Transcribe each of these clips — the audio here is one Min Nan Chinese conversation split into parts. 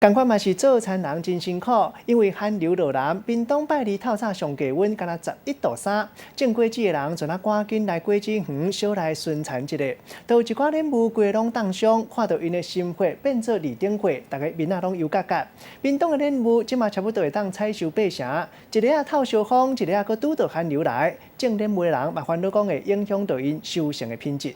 仝款嘛是做田人真辛苦，因為寒流落來，屏東拜二透早上低溫，干焦11度3。種果子的人就若趕緊來果子園，小來巡田一下。都有一寡蓮霧規攏凍傷，看著𪜶的心血變做二等血，逐个面仔攏憂結結。屏東的蓮霧這馬差不多會當採收八成，一个仔透燒風，一个仔閣拄著寒流來，種蓮霧的人嘛煩惱講會影響著𪜶收成的品質。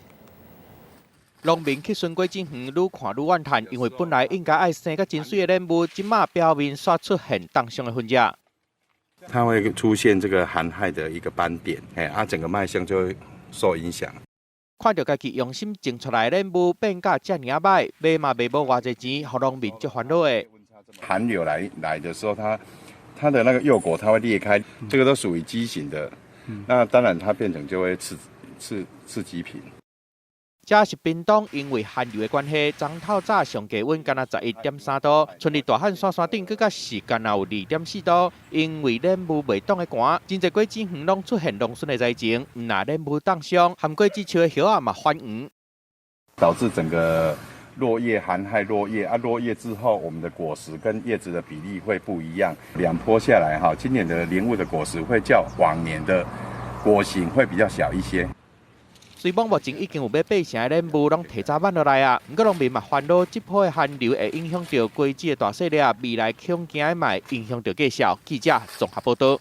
農民去巡果子園，愈看愈怨嘆，因為本來應該愛生甲真媠的蓮霧，這馬表面煞出現凍傷的痕跡。它會出現這個寒害的一個斑點，哎，啊，整個賣相就會受影響。看著家己用心種出來的蓮霧變甲遮爾歹，賣嘛賣無偌濟錢，予農民足煩惱的。寒流來的時候，它的那個幼果它會裂開，這個都屬於畸形的，那當然它變成就會次級品。這是屏東，因為寒流的關係，昨透早上低溫干焦11.3度，春日大漢山山頂閣較是干焦有2.4度。因為蓮霧袂擋的寒，真濟果子園攏出現農損的災情，毋但蓮霧凍傷，含果子樹的葉仔嘛反黃，導致整個落葉寒害落葉啊，落葉之後，我們的果實跟葉子的比例會不一樣。兩波下來哈，今年的蓮霧的果實會較往年的果型會比較小一些。雖罔目前已經有欲八成的蓮霧攏提早挽落來啊，毋過農民嘛煩惱，這波的寒流會影響著果子的大細粒，未來恐驚嘛會影響著價數。記者綜合報導。